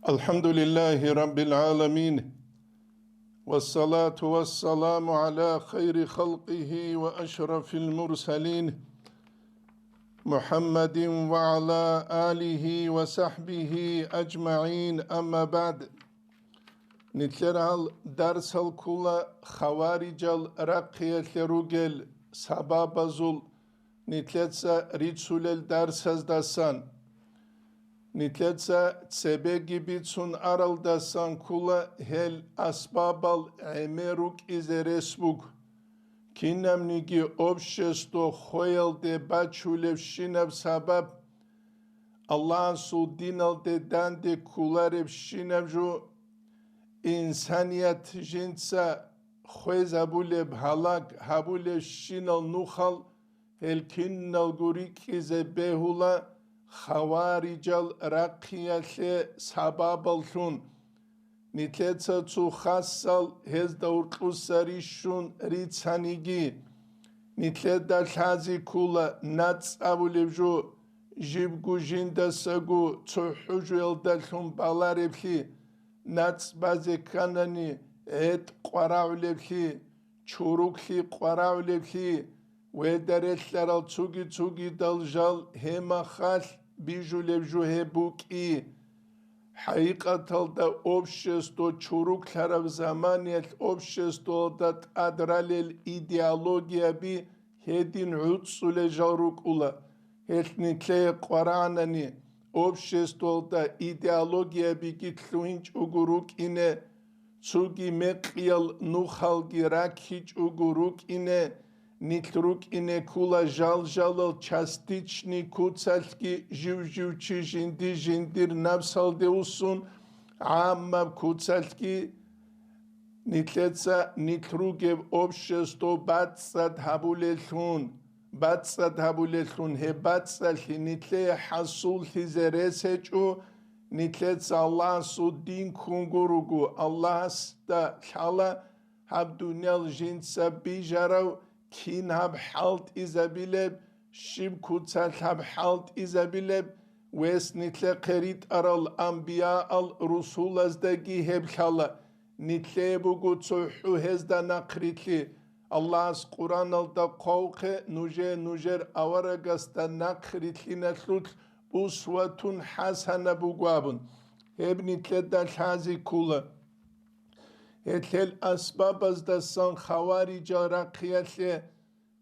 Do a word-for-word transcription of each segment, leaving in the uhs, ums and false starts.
الحمد لله رب العالمين، والصلاة والسلام على خير خلقه وأشرف المرسلين، محمد وعلى آله وصحبه أجمعين، أما بعد. Нилъер гьал дарсал ккола хаварижал рахъиялъе ругел сабабазул нилъеца рицулел дарсаздасан. Нилъеца цебеги бицун аралдасан ккола гьел асбабал гӀемер рукӀизе рес буго. Кинабниги общество хвеялде бачулебщинаб сабаб, Аллагьасул диналде данде кколаребщинаб жо, инсаният жинца хвезабулеб, гьалаг гьабулебщинал нухал гьел киналго рикӀкӀизе бегьула хаварижал рахъиялъе сабабаллъун. Нилъеца цо хасал гьезда гьоркьоса рищун рицаниги, нилъеда лъазе ккола нацӀ абулеб жо, жибго жиндасаго цохӀо жоялдалъун балареблъи, нацӀ базе кканани гӀетӀ къварагӀулеблъи, чуруклъи къварагӀулеблъи, ведарелъарал цуги-цугидал жал гьемахалъ бижулеб жо гьеб букӀи. ХӀакъикъаталда общество чуруклъараб заманиялъ обществоялда тӀадралел идеологияби гьедин гӀуцӀцӀулел жал рукӀула, гьелъ нилъее къварагӀанани, обществоялда идеологиябиги лъугьинчӀого рукӀине, цоги мекъиял нухалги раккичӀого рукӀине, нилъ рукӀине ккола жал-жалал частичный куцалъги жив-жив чи жинди-жиндир напсалде уссун, гӀаммаб куцалъги нилъеца нилъ ругеб общество бацӀцӀад гьабулеллъун, бацӀцӀад гьабулеллъун гьеб бацӀцӀалъи нилъее хӀасуллъизе рес гьечӀо, нилъеца Аллагьасул дин ккунго руго, Аллагьасда лъала гьаб дуниял жинца бижарав кин гьаб хӀалтӀизабилеб, щиб куцалъ гьаб хӀалтӀизабилеб, вес нилъехъе ритӀарал анбияал русулаздаги гьеб лъала, нилъее буго цохӀо гьезда нахърилълъи. Аллагьас Къуръаналда хъвавухъе нужее нужер аварагасда нахърилълъиналъулъ усватун хӀасана буго абун. Гьеб нилъеда лъазе ккола. Гьелъел асбабаздасан хаварижал рахъиялъе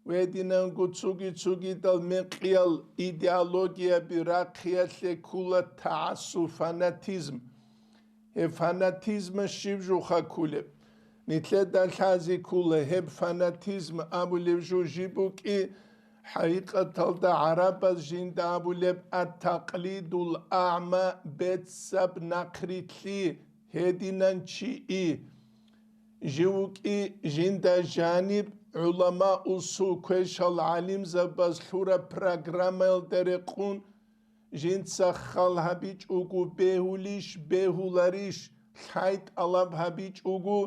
ва гьединанго цуги-цугидал мекъиял идеологияби рахъиялъе ккола тагӀассуб, фанатизм. Гьеб фанатизма щиб жуха кколеб? Нилъеда лъазе ккола гьеб фанатизм абулеб жо жиб букӀи, хӀакъикъаталда гӀарабаз жинда абулеб ат-такълидул агӀма, беццаб нахърилълъи, гьединан чи и. Жив вукӀи жинда жаниб гӀуламаусул квешал гӀалимзабаз лъураб программаялда рекъун, жинца хал гьабичӀого бегьулищ, бегьуларищ, лъай тӀалаб гьабичӀого,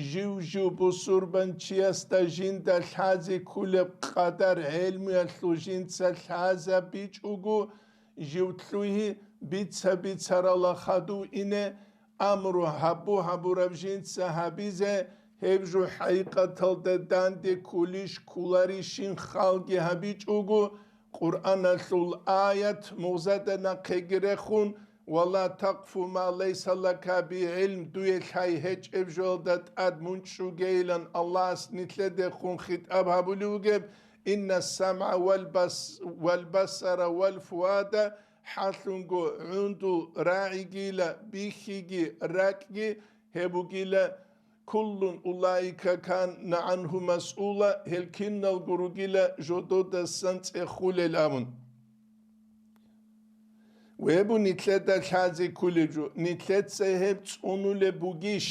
жив-жив бусурбанчиясда жинда лъазе кколеб къадар гӀелмуялъул жинца лъазабичӀого, жив лъугьи бица-бицарала хадув ине, амру гьабу-гьабураб жинца гьабизе, гьеб жо хӀакъикъаталда данде кколищ кколарищин халги гьабичӀого, Къуръаналъул аят мугъзада нахъеги рехун: «Ва ла такъфу ма лайса лака би гӀилм», дуе лъай гьечӀеб жоялда тӀад мунчӀугейилан Аллагьас нилъедехун хитӀаб гьабулев вугеб: «Инна самгӀа вал бас-, вал басара вал фуада», хӀалъунго гӀундул рагӀигила, бихьиги, ракӀги гьеб бугила, «Куллун улаика кана гӀанху масъула», гьел киналго ругила жододасан цӀехулел абун. Вебу нилъеда лъазе кколеб жо, нилъеца гьеб цӀунулеб бугищ?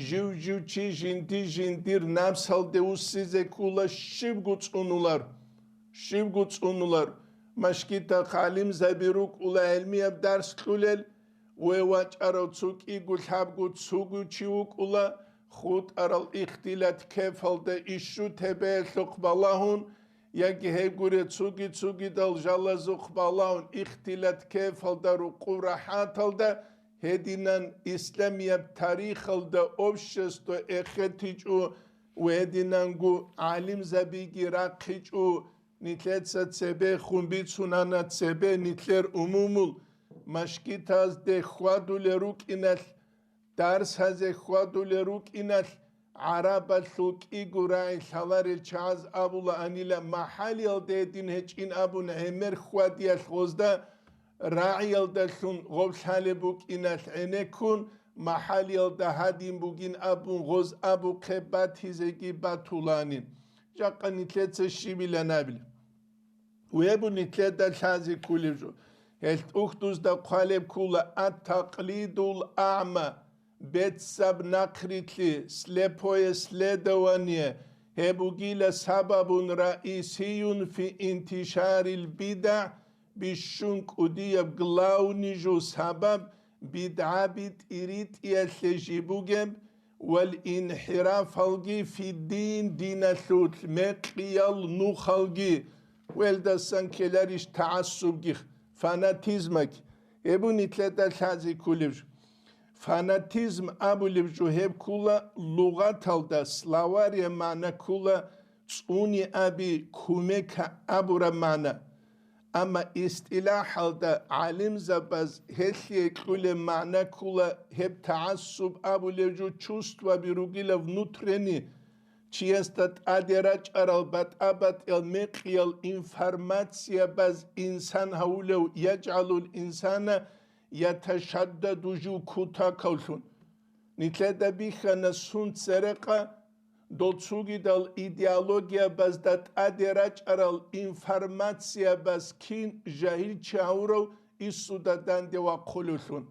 Жив-жив чи жинди-жиндир напсалде уссизе ккола щибго цӀунулар, щибго цӀунулар. Машгитахъ гӀалимзаби рукӀула гӀелмияб дарс кьулел, ве вачӀарав цо кӀиго лъабго цого чи вукӀула, хутӀарал ихтилат кефалда ишшу тебеялъухъ балагьун, яги гьеб гуре цоги-цогидал жалазухъ балагьун ихтилат кефалда рукъуб рахӀаталда, Гьединан исламияб тарихалда общество эхетичӀо ва гьединанго гӀалимзабиги рахъичӀо, нилъеца цебехун бицунана цебе нилъер умумул машгитазде хьвадулел рукӀиналъ, дарсазе хьвадулел рукӀиналъ, гӀарабалъул кӀиго рагӀи лъаларел чагӀаз абулаанила, махӀалиялда гьедин гьечӀин абун гӀемер хьвадиялъ гъозда, рагӀиялдалъун гъоб лъалеб букӀиналъ гӀенеккун, махӀалиялда гьадин бугин абун гъоз абухъе батизеги батуланин. Жакъа нилъеца щибилан абила. Вебу нилъеда лъази ккулеб жо. Гьел тӀухьдузда хъвалеб ккула ат-такълидул аъма, беццаб нахърилълъи, слепое следование, гьеб бугила сабабун раисиюн фи интишарил бидагӀ, бищун кӀудияб главный жо сабаб бидгӀаби тӀиритӀиялъе жиб бугеб, вал инхӀирафалги фиддин, диналъул мекъиял нухалги, велдасан ккеларищ тагӀассубги, фанатизмаги, гьеб нилъеда лъази ккулеб жо. Фанатизм абулеб жо гьеб ккула лугъаталда, словария магӀна ккула цӀуни аби, кумека абураб магӀна. Амма истилахӀалда гӀалимзабаз гьелъие кьулеб магӀна ккула гьеб тагӀассуб абулев жо чувстваби ругила внутренний, чиясда тӀаде рачӀарал батӀа-батӀиял мекъиял информациябаз инсан гьавулев яжгӀалул инсана яташаддаду жив кутакавлъун. Нилъеда бихьана сун церекъа, дол цугидал идеологиябазда тӀаде рачӀарал информациябаз кин жагьилчи гьавурав инсуда данде вахъулевлъун,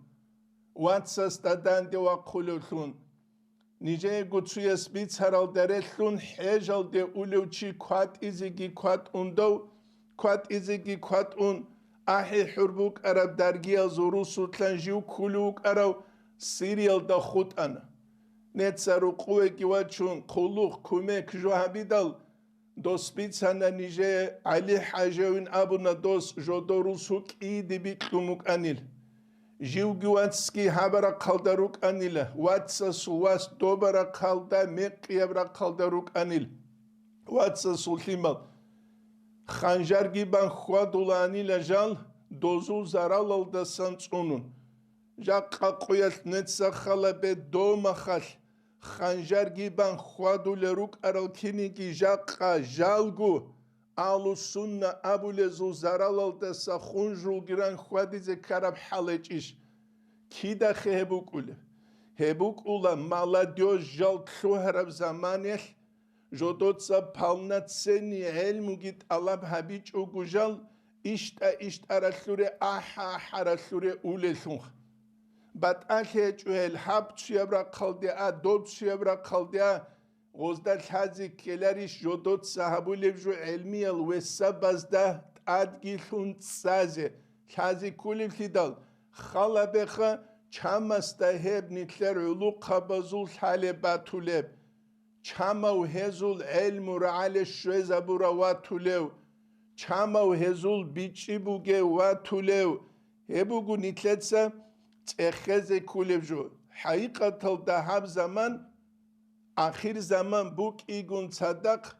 вацасда данде вахъулевлъун. Нижеего цуяс бицаралда релълъун, хӀежалде улев чи кватӀизеги кватӀундав, кватӀизеги кватӀун, ахӀи-хӀур букӀараб даргиязул русулъан жив ккулев вукӀарав Сириялда хутӀана. Неца рукъувеги вачун, хъулухъ, кумек жо гьабидал, дос бицана нижее, ГӀали-хӀажавин абуна дос жодо русу кӀиде бикьун букӀанил. Живги вацги гьабарахъалда рукӀанила, вацасул вас добарахъалда, мекъияб рахъалда рукӀанил. Вацасул лъимал ханжарги бан хьвадулаанила жал, дозул заралалдасан цӀунун. Жакъа къуялъ неца халабе домахалъ ханжарги бан хьвадулел рукӀарал киниги жакъа жалго, Агьлу-сунна абулезул заралалдаса хунжулги ран хьвадизе ккараб хӀал гьечӀищ? Кидахъе гьеб букӀулеб? Гьеб букӀула, молодёжь жал лъугьараб заманаялъ, жодоца полноценный гӀелмуги тӀалаб гьабичӀого жал, ишта-иштаралъуре, ахӀа-ахӀаралъуре улелъунха. БатӀалъи гьечӀо гьел гьаб цуяб рахъалде а, доб цуяб рахъалде а, гъозда лъази ккеларищ жодоца гьабулеб жо гӀелмиял весабазда тӀадги лъун цӀазе лъази кколеблъидал, халабеха чамасда гьеб нилъер гӀулухъабазул лъалеб батулеб, чамав гьезул гӀелму рагӀале щвезабура ватулев, чамав гьезул бичӀчӀи бугев ватулев, гьеб буго нилъеца цӀехезе кколеб жо. ХӀакъикъаталда гьаб заман, ахир заман букӀигун цадахъ,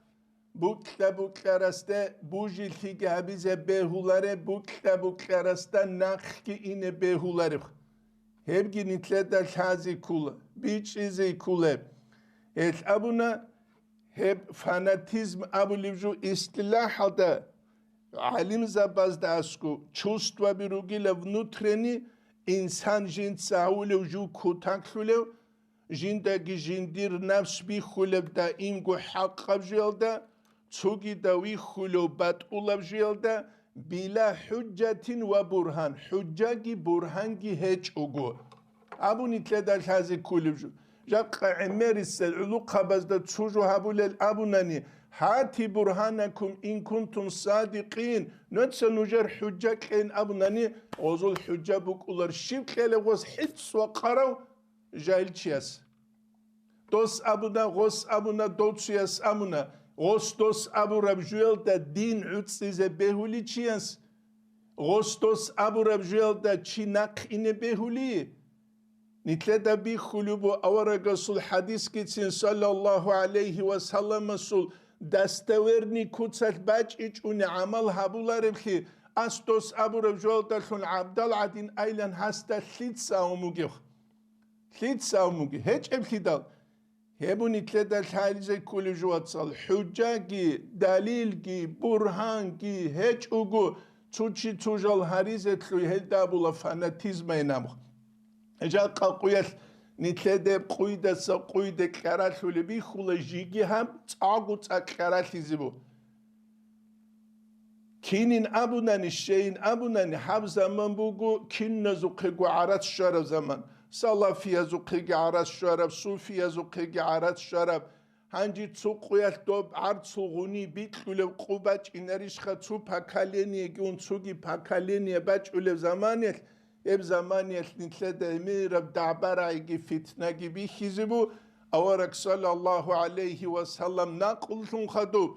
букьа-букьарасда бужилъиги гьабизе бегьуларе, букьа-букьарасда нахъги ине бегьулареб. Гьебги нилъеда лъази ккула, бичӀчӀизе кколеб. Гьелъ абуна, гьеб фанатизм абулеб жо истилахӀалда гӀалимзабазда аскӀо чувстваби ругила внутренний, инсан жинца гьавулев жив кутаклъулев, жиндаги жиндир напс бихьулеб даимго хӀакъаб жуялда, цогидав вихьулев батӀулаб жуялда, била хӀужжатин ва бургьан, хӀужжаги бургьанги гьечӀого. Абу нилъеда лъази кколеб жо. Жакъа гӀемерисел гӀулухъабазда цо жо гьабулел абунани, «Гьати бургьанакум ин кунтум садикъин», нуца нужер хӀужжа кьейин абунани, гъозул хӀужжа букӀулар щиб кьелеб гъос хӀицӀ вакъарав жагьилчияс. Дос абуна, гъос абуна, дов цуяс абуна, гъос дос абураб жуялда дин гӀуцӀизе бегьули чияс, гъос дос абураб жуялда чи нахъ ине бегьули, Нилъеда бихьулеб буго аварагасул хӀадисгицин, саллаллагьу гӀалайгьи ва салламасул, достоверный куцалъ бачӀичӀони гӀамал гьабулареблъи, ас дос абураб жоялдалъун гӀабдал гӀадин айлан гьасда лъица ун бугеб? Лъица ун бугеб? ГьечӀеблъидал, гьеб нилъеда лъализе кколеб жо, вацал, хӀужжаги, далилги, бургьанги гьечӀого, цо чи цо жал гьаризе лъугьи, гьелда абула фанатизмайин абу. Жакъа къуялъ нилъеда къуйдаса къуйде кьаралъулеб бихьула, жеги гьаб цӀакъго цӀакъ кьаралъизе бу. Кинин абунани, щейин абунани, гьаб заман буго киназухъего гӀарац щвараб заман, салафиязухъеги гӀарац щвараб, суфиязухъеги гӀарац щвараб. Гьанже цо къуялъ доб гӀарцул гъуни бикьулеб къо бачӀинарищха, цо поколениеги ун цоги поколение бачӀулеб заманиялъ, гьеб заманиялъ нилъеда гӀемераб дагӀба-рагӀиги фитнаги бихьизе бу, авараг саллаллагьу гӀалайгьи ва саллам накълулъун хадуб,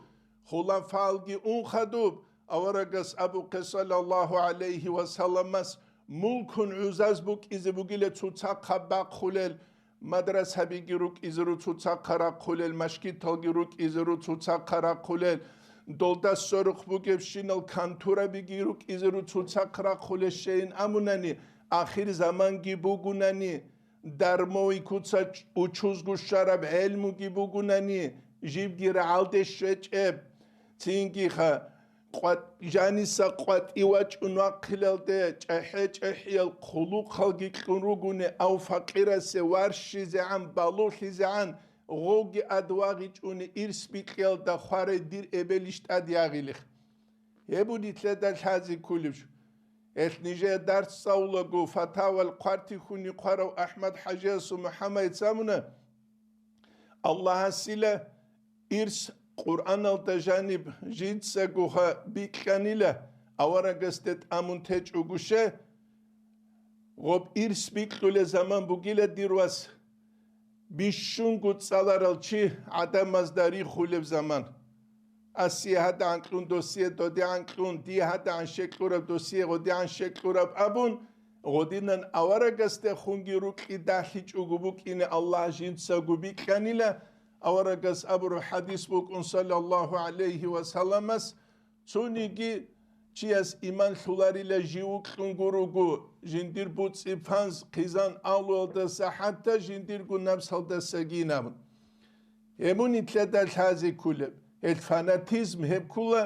хулафалги ун хадуб, аварагас абухъе саллаллагьу гӀалайгьи ва салламас мулкун гӀузаз букӀизе бугила цоцахъа бахъулел, мадрасабиги рукӀизе ру цоцахъа рахъулел, машгиталги рукӀизе ру цоцахъа рахъулел, долда сорухъ бугебщинал кантурабиги рукӀизе ру цоцахъ рахъулел, щейин амунани, ахир заманги бугунани, дармовый куца учузго щвараб гӀелмуги бугунани, жибги рагӀалде щвечӀеб, цинги ха-, къват-, жаниса къватӀив вачӀун вахъилалде, чӀахӀи-чӀахӀиял хъулухъалги кьун ругони, ав факъирасе варщизегӀан, балугълъизегӀан, гъовги адвагъичӀуни ирс бикьиялда хварай дир эбелищ тӀад ягъилих. Гьеб нилъеда лъазе кколеб жо. Гьелъ нижее дарс цӀалулаго, фатавал хъвартихьуни хъварав АхӀмад-хӀажиясул МухӀаммадица абуна, Аллагьасила ирс Къуръаналда жаниб жинцаго ха бикьанила, аварагасде тӀамун течӀого ше, гъоб ирс бикьулел заман бугила, дир вас, бищунго цӀаларал чи гӀадамазда рихулеб заман. Асие гьадагӀан кьун, досие додегӀан кьун, дие гьадагӀан щекьураб, досие гъодигӀан щекьураб абун, гъодинан аварагасдехунги рукьи дагьлъичӀого букӀине Аллагь жинцаго бикьанила, аварагас абураб хӀадис букӀун, саллаллагьу гӀалайгьи ва салламас, цониги чияс иман лъуларила жив вукьун гуруго, жиндир буцӀи-панз хъизан агьлуялдаса, хӀатта жиндирго напсалдасагин абун. Гьеб нилъеда лъазе кколеб. Гьел фанатизм гьеб ккола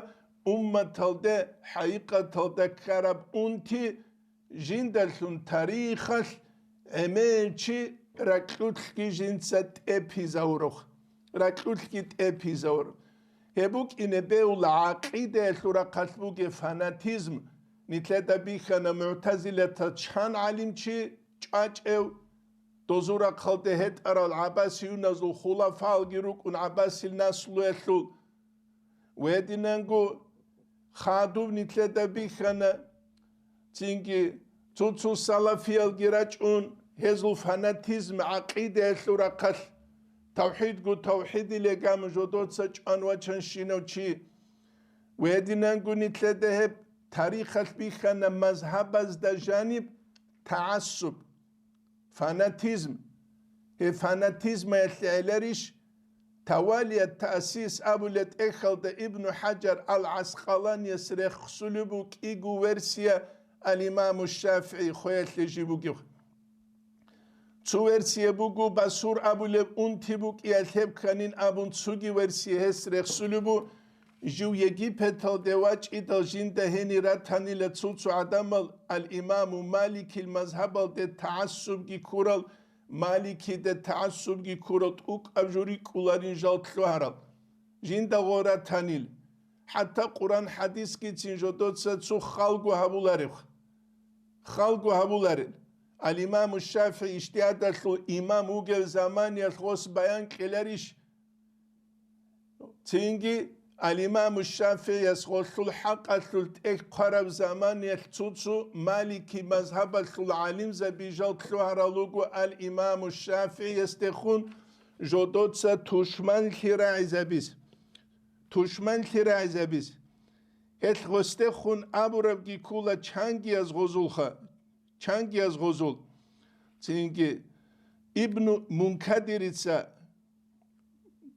умматалде, хӀакъикъаталда ккараб унти, жиндалъун тарихалъ гӀемер чи ракьулъги жинца тӀепизавурухъ, ракьулъги тӀепизавурухъ. Гьеб букӀине бегьула гӀакъидаялъул рахъалъ бугеб фанатизм. Нилъеда бихьана мугӀтазилатал чан гӀалимчи чӀвачӀев, дозул рахъалде гьетӀарал гӀаббасиюназул хулафаалги рукӀун гӀаббасил наслуялъул. Гьединанго хадуб нилъеда бихьана, цинги цо-цо салафиялги рачӀун, гьезул фанатизм гӀакъидаялъул рахъалъ, тавхӀидго тавхӀидилегам жодоца чӀван вачанщинав чи. Гьединанго нилъеда гьеб тарихалъ бихьана мазгьабазда жаниб тагӀассуб. Фанатизм. Гьеб фанатизмаялъе гӀеларищ тавалият таъсис абулеб тӀехьалда Ибну ХӀажар ал-ГӀаскъаланияс рехсулеб букӀиго версия, ал-Имаму ШафигӀи хвеялъе жиб бугеб. Цо версия буго, Басур абулеб унти букӀиялъ гьеб кканин абун, цоги версия гьес рехсулеб бу, жив Египеталде вачӀидал жинда гьенир ратанила цо-цо гӀадамал, ал-Имаму Маликил мазгьабалде тагӀассубги ккурал, Маликиде тагӀассубги ккурал тӀокӀаб жо рикӀкӀуларин жал лъугьарал. Жинда гъо ратанил. ХӀатта Къуран-хӀадисгицин жодоца цо халго гьабуларев. Халго гьабуларел. Ал-Имаму ШафигӀи ижтигьадалъул имам вугев заманиялъ гъос баян кьеларищ? Цинги ал-Имаму ШафигӀияс гъолъул хӀакъалъулъ тӀехь хъвараб заманиялъ цо-цо Малики мазгьабалъул гӀалимзаби жал лъугьарал руго ал-Имаму ШафигӀиясдехун жодоца тушманлъи рагӀизабиз. Тушманлъи рагӀизабиз. Гьелъ гъосдехун абурабги ккола чангияз гъозулха. Чангияз гъозул. Цинги Ибну Мункадирица,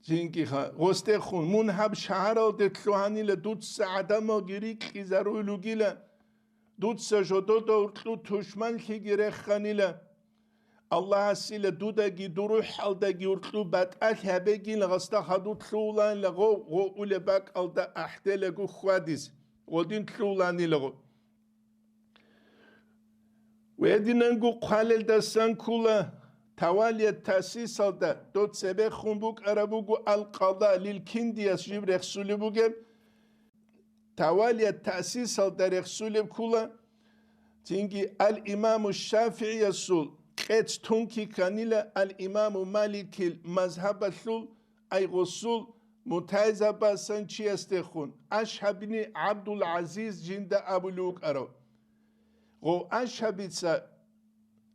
цинги ха-, гъосдехун, мун гьаб шагьаралде лъугьанила, дуца гӀадамалги рикьизаруй ругила, дуца жодода уркьу тушманлъиги реханила. Аллагьасила дудаги дурухӀалдаги уркьу батӀалъи гьабегин гъасда хадур лъугьуланила гъов, гъов улеб бакӀалда ахӀделагу хьвадиз, гъодин лъугьуланилаго. Гьединанго хъвалелдасан ккула, тавалият таъсисалда дов цебехун букӀараб буго Ал-Къада лил Киндияс жиб рехсулеб бугеб, тавалият таъсисалда рехсулеб ккула, цинги Ал-Имаму ШафигӀиясул кьец тунки кканила Ал-Имаму Маликил мазгьабалъул, ай гъосул мутагӀилзабасан чиясдехун, Ашгьаб бин ГӀабдул-ГӀазиз жинда абулев вукӀарав. Гъов Ашгьабица,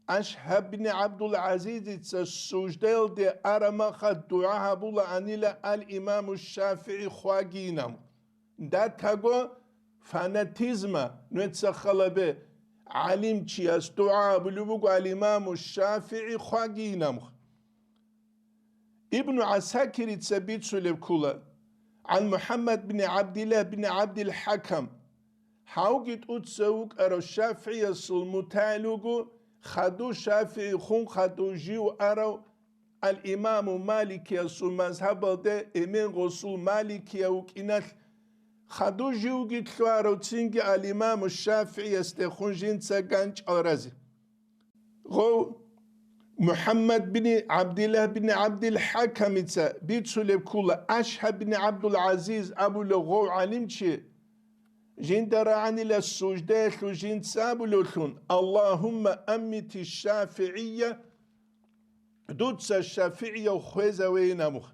Ашгьаб бин ГӀабдул-ГӀазизица суждаялде арамаха дугӀа гьабулаанила Ал-Имаму ШафигӀи хвагийинам. Датаго фанатизма нуца халабе гӀалимчияс дугӀа абулеб буго Ал-Имаму ШафигӀи хвагийинамха. Ибну ГӀасакирица бицулеб ккула, гӀан МухӀаммад бин ГӀабдиллагь бин ГӀабдил ХӀакам, гьавги тӀуца вукӀарав ШафигӀиясул мутагӀил вуго, хадув ШафигӀи хун хадув жив арав Ал-Имаму Маликиясул мазгьабалде эмен гъосул Маликияв вукӀиналъ, хадув живги лъугьарав цинги Ал-Имаму ШафигӀиясдехун жинца ганчӀал рази. Гъов МухӀаммад бин ГӀабдиллагь бин ГӀабдил ХӀакамица бицулеб ккула, Ашгьаб бин ГӀабдул-ГӀазиз абулев гъов гӀалимчи жинда рагӀанила суждаялъул жинца абулевлъун: «Аллагьумма аммити ШафигӀия», дуца ШафигӀияв хвезавейин абухъ.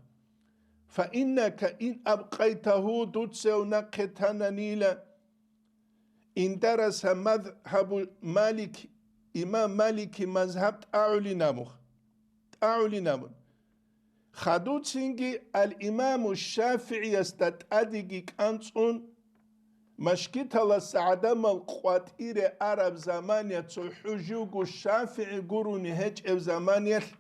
«Фа иннака ин абкъайтагьу», дуцав нахъе тананила, «ин дараса мазгьабу Малик», имам Малики мазгьаб тӀагӀулин абухъ. ТӀагӀулин абун. Хадуцинги Ал-Имаму ШафигӀиясда тӀадеги кӀанцӀун, машгиталаса гӀадамал къватӀире араб замания цо хӀуживго ШафигӀи гурони гьечӀеб заманиялъ,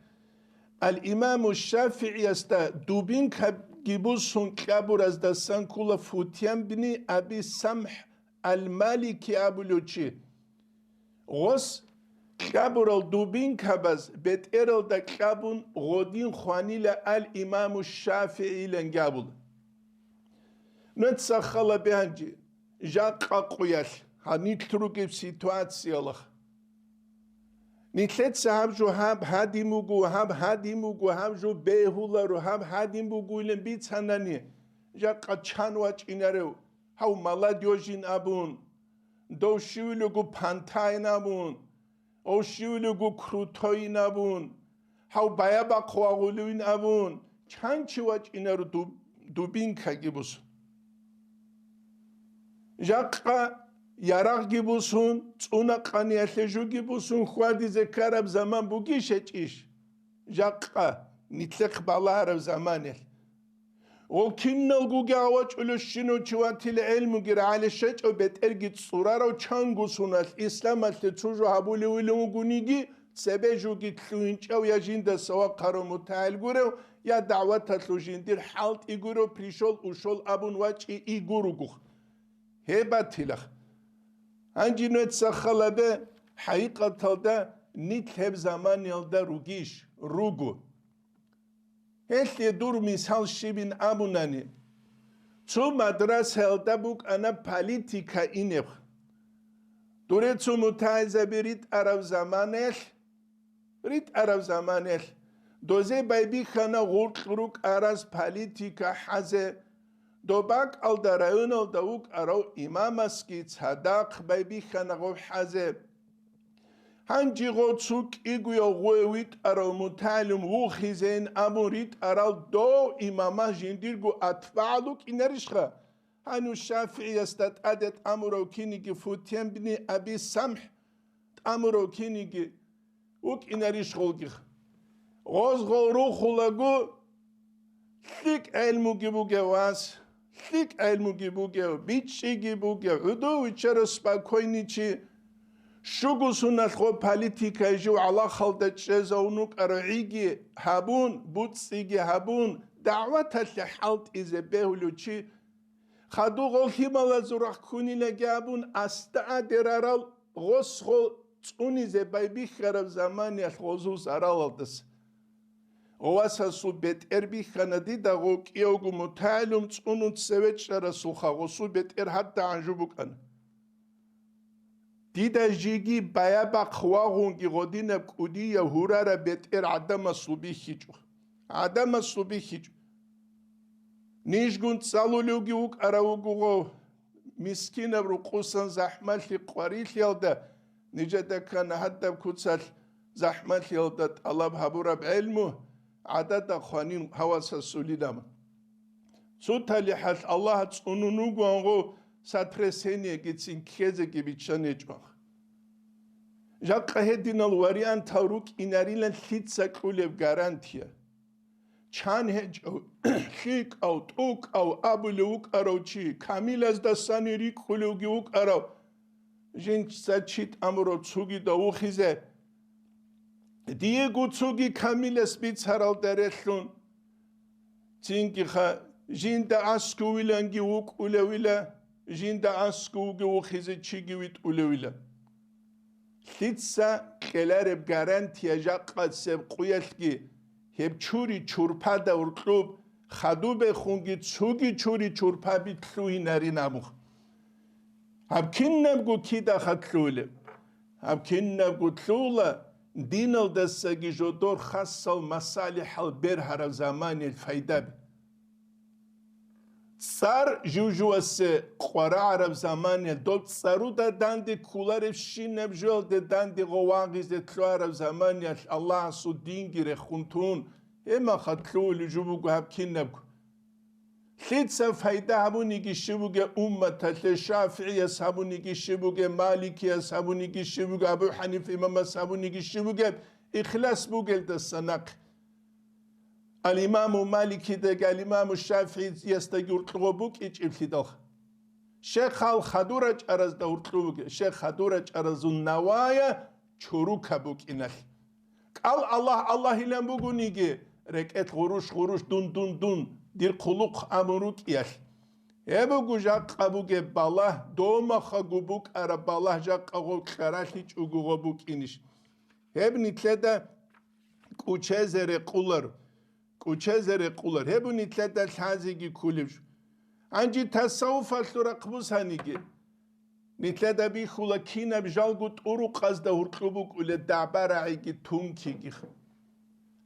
Ал-Имаму ШафигӀиясда дубинкаги бусун кьабураздасан ккула Футян бни Аби СамхӀ Ал-Малики абулев чи. Гъос кьабурал дубинкабаз бетӀералда кьабун гъодин хванила Ал-Имаму ШафигӀиланги абула. Нуца хала бегьанчи, жакъа къуялъ гьанилъ ругеб ситуациялъ. Нилъеца гьаб жо гьаб гьадин буго, гьаб гьадин буго, гьаб жо бегьуларо, гьаб гьадин бугойилан бицанани, жакъа чан вачӀинарев, гьав молодёжин абун, дов щивлего пантайин абун, ов щивлего крутойин абун, гьав баябахъ вагъулевин абун, чан чи вачӀинаро дуб-, дубинкаги бусун. Жакъа ярагъги бусун, цӀуна къаниялъе жуги бусун хьвадизе ккараб заман бугищ гьечӀищ? Жакъа, нилъехъ балагьараб заманалъ. Гъол киналгоги авачӀулев щинав чи ватила гӀелмуги рагӀалищ гьечӀев бетӀерги цӀурарав чанго суналъ исламалъе цо жо гьабулевилан вугониги, цебе жуги лъугьинчӀев я жиндаса вахъарав мутагӀил гурев, я дагӀваталъул жиндир хӀалтӀи гурев, пришёл-ушёл абун вачӀи и гуругух. Гьеб батилах. Гьанже нуца халабе, хӀакъикъаталда нилъ гьеб заманиялда ругищ? Руго. Гьелъие дур мисал щибин абунани, цо мадрасаялда букӀана политика инеб. Дуре цо мутагӀилзаби ритӀараб заманаялъ, ритӀараб заманаялъ, дозе байбихьана гъуркь рукӀараз политика хӀазе, доб бакӀалда районалда вукӀарав имамасги цадахъ байбихьана гъов хӀазе. Гьанже гъо цо кӀигояв гъое витӀарав мутагӀилим вухизейин абун ритӀарал дов имамас жиндирго атбагӀал вукӀинарищха? Гьанив ШафигӀиясда тӀаде тӀамурав киниги Футян бни Аби СамхӀ тӀамурав киниги вукӀинарищ гъолгих? Гъоз гъол рухулаго, лъикӀ гӀелмуги бугев вас, лъикӀ гӀелмуги бугев, бичӀчӀиги бугев, гӀодов виччарав спокойный чи, Щуго суналъго политикай жив гӀалахалда чӀезавун вукӀарав гӀиги гьабун, буцӀцӀиги гьабун, дагӀваталъе хӀалтӀизе бегьулев чи, хадув гъол лъималазул рахъ ккунилаги абун, асда адерарал гъос гъол цӀунизе байбихьараб заманиялъ гъозул заралалдаса. Гъов васасул бетӀер бихьана дида, гъов кӀиявго мутагӀилум цӀунун цеве чӀарасулха, гъосул бетӀер гьадда гӀанжу букӀана. Дида жеги баябахъ вагъунги гъодинаб кӀудияв гьурараб бетӀер гӀадамасул бихьичӀо. ГӀадамасул бихьичӀо. Нижгун цӀалулевги вукӀарав вуго гъов, мискинаб рукъусан захӀмалъи къварилъиялда, нижеда ккана гьадаб куцалъ захӀмалъиялда тӀалаб гьабураб гӀелму, гӀадада хъванин гьавасасулилан. Цо талихӀалъ Аллагь цӀунун вугоан гъо, сотрясениегицин ккезеги биччан гьечӀо. Жакъа гьединал вариантал рукӀинарилан лъица кьулеб гарантия? Чан гьечӀев, лъикӀав, тӀукӀав абулев вукӀарав чи, камилаздасани рикӀкӀулевги вукӀарав, жинца чи тӀамурав цугида вухизе, диего цуги камилас бицаралда релълъун. Цинги-ха, жинда аскӀувиланги вукӀулевила, жинда аскӀувги вухизе чиги витӀулевила. Лъица кьелареб гарантия жакъа цеб къуялъги, гьеб чури чурпада уркьуб, хадубехунги цуги чури чурпаби лъугьинарин абун. Гьаб кинабго кидаха лъугьулеб? Гьаб кинабго лъугьула диналдасаги жодор хасал масалихӀал бергьараб заманил пайдаби. ЦӀар жужуасе къварагӀараб заманил, доб цӀаруда данде кколаребщинаб жоялде данде гъов вагъизе лъугьараб заманиялъ Аллагьасул динги рехун тун, гьемаха лъугьулев жо буго гьаб кинабго. Лъица пайда гьабуниги щиб бугеб умматалъе, ШафигӀияс гьабуниги щиб бугеб, Маликияс гьабуниги щиб бугеб, Абу ХӀанифа имамас гьабуниги щиб бугеб, ихлас бугелдаса нахъе. Ал-Имаму Маликидаги, ал-Имаму ШафигӀиясдаги уркьуго букӀичӀеблъидал. Щехал хадура чӀаразда уркьу бугеб, щех хадура чӀаразул навая чурука букӀиналъ. КӀал Аллагь, Аллагьилан бугониги, рекӀелъ гъуруш-гъуруш, дун, дун, дун, дир хъулухъ абун рукӀиялъ. Гьеб буго жакъа бугеб балагь, домахаго букӀараб балагь жакъа гъов кьаралъичӀого гъо букӀинищ? Гьеб нилъеда кӀучезе рекъулар, кӀучезе рекъулар. Гьеб нилъеда лъазеги кколеб жо. Гьанже тасаввуфалъул рахъ бусаниги, нилъеда бихьула кинаб жалго тӀурукъазда гьуркьу букӀулеб дагӀба-рагӀиги тункиги.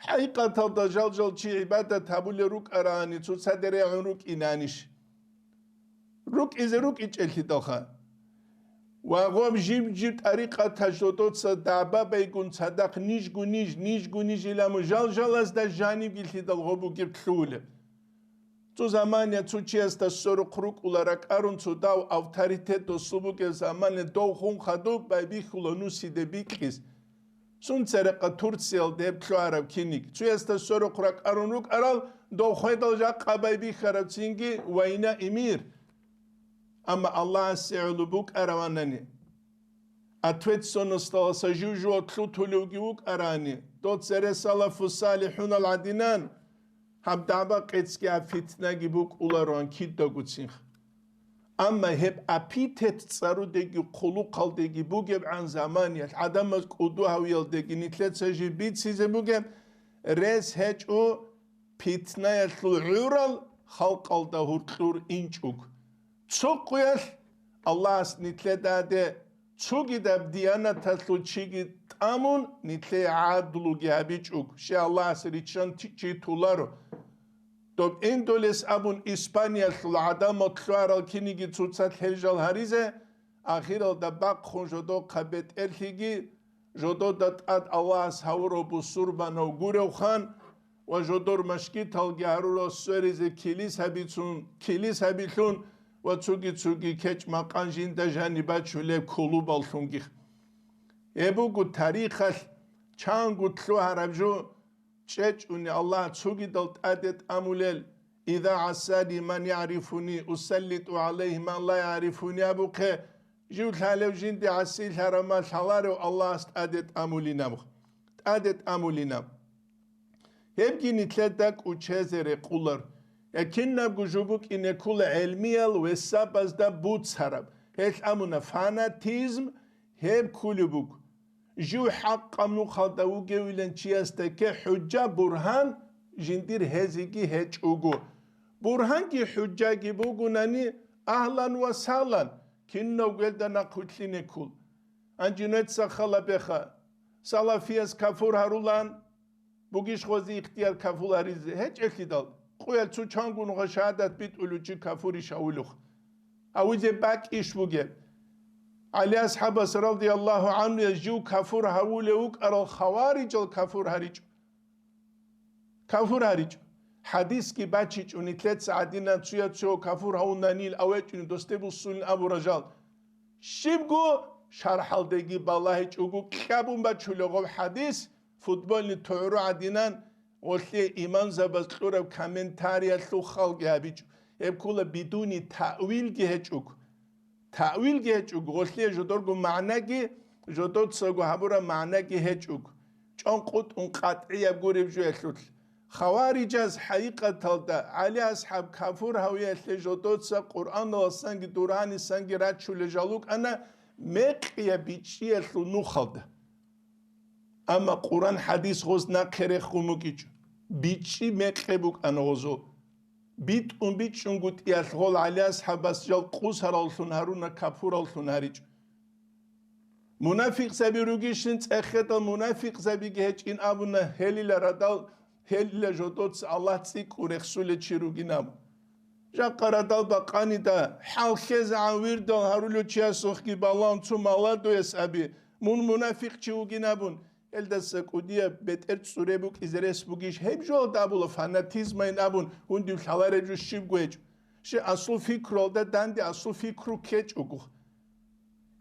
ХӀакъикъаталда жал-жал чи гӀибадат гьабулел рукӀарани, цоцаде регӀун рукӀинанищ? РукӀизе рукӀичӀелъидалха. Ва гъоб жиб-жиб тӀарикъаталъ жодоца дагӀба байгун цадахъ нижгу-ниж, нижгу-ниж иламу жал-жалазда жанибгилъидал гъоб бугеб лъугьулеб. Цо замания цо чиясда сорухъ рукӀула ракӀарун цо дав авторитет досул бугеб замания дов хун хадуб байбихьула нусиде бикьис. Сунцарекъа Турциялда гьеб лъугьараб киниг. Цоясда сорухъ ракӀарун рукӀарал дов хведал жакъа байбихьарабцинги война и мир. Амма Аллагьасе гӀоло букӀараванани, ответственносталаса жив-жувал лъутулевги вукӀарани, дов цере салафу салихӀунал гӀадинан, гьаб дагӀба къецги гьаб фитнаги букӀулароан кидагоцинха. Амма гьеб апитет цӀарудеги хъулухъалдеги бугебгӀан заманиялъ гӀадамаз кӀуду гьавиялдеги нилъеца жиб бицизе бугеб, рес гьечӀо питнаялъул гӀурал халкъалда гьуркьур инчӀуг. Цо къуялъ Аллагьас нилъедаде цогидаб диянаталъул чиги тӀамун, нилъее гӀадлуги гьабичӀуг, щай Аллагьас риччан чи-, чи туларо. Доб индолес абун Испаниялъул гӀадамал лъугьарал киниги цоцалъ гьел жал гьаризе, ахиралда бахъун жодохъа бетӀерлъиги, жодода тӀад Аллагьас гьавурав бусурбанав гуревхъан ва жодор машгиталги гьарурал сверизе килис гьабицун, килис гьабилъун ва цуги-цуги кечӀ-макъан жинда жаниб бачулеб кулубаллъунги. Гьеб буго тарихалъ чанго лъугьараб жо, чӀечӀуни Аллагь цогидал тӀаде тӀамулел, «Иза гӀассани ман ягӀрифуни, усаллитӀу гӀалайгьи ман ла ягӀрифуни» абухъе, Жив лъалев жинде гӀасилъарав ма лъаларев Аллагьас тӀаде тӀамулинаб. ТӀаде тӀамулинаб. Гьебги нилъеда кӀучезе рекъулар. Я кинабго жо букӀине ккола гӀелмиял весабазда буцараб. Гьелъ амуна фанатизм, гьеб кколеб буго. Жив хӀакъаб нухалда вугевилан чиясда кке хӀужа-бургьан жиндир гьезиги гьечӀого. Бургьанги хӀужаги бугунани, агьлан ва сагьлан, кинав гвелда нахъвилълъине ккол. Гьанже нуеца хал беха, салафияс кафур гьарулан, бугищ гъози ихтияр кафур гьаризе? ГьечӀелъидал, къуял цо чанго нугъа шагьадат битӀулев чи кафурищ гьавулев? Гьавизе бакӀищ бугеб? ГӀали асхӀабас радияллагьу гӀанхуяс жив кафур гьавулев вукӀарал хаварижал кафур гьаричӀо. Кафур гьаричӀо. ХӀадисги бачичӀо, нилъеца гӀадинан цуя-цо кафур гьавунанил авечӀуни досде буссунин абурал жал. Щибго шархӀалдеги балагьичӀого кьабун бачулев гъаб хӀадис, футбольный тугӀру гӀадинан, гъолъие имамзабаз кьураб комментариялъул халги гьабичӀо. Гьеб ккола бидуни таъвилги гьечӀого. Таъвилги гьечӀого, гъолъие жодорго магӀнаги, жодоцаго гьабураб магӀнаги гьечӀого. ЧӀонкъутӀун къатӀияб гуреб жоялъулъ. Хаварижаз хӀакъикъаталда ГӀали асхӀаб кафур гьавиялъе жодоца Къуръаналасанги Дургьанисанги рачулел жал рукӀана мекъияб бичӀчӀиялъул нухалда. Амма Къуръан-хӀадис гъоз нахъе рехун букӀичӀо. БичӀчӀи мекъи букӀана гъозул. БитӀун бичӀчӀунгутӀиялъ гъол ГӀали асхӀабас жал къусараллъун гьаруна, капураллъун гьаричӀо. Мунафикъзаби ругищин цӀехедал мунафикъзабиги гьечӀин абуна, гьелила радал, гьелила жодоца Аллагь цӀикӀкӀун рехсулев чи ругин абун. Жакъа радал бакъанида, хӀалхьезегӀан вирдал гьарулев чиясухъги балагьун цо маладуяс аби, мун мунафикъчи вугин абун, гьелдаса кӀудияб бетӀер цӀуре букӀизе рес бугищ? Гьеб жоялда абула, фанатизмайин абун, гьундив лъалареб жо щибго гьечӀо. Щай, аслу фикруялда данде аслу фикру ккечӀого.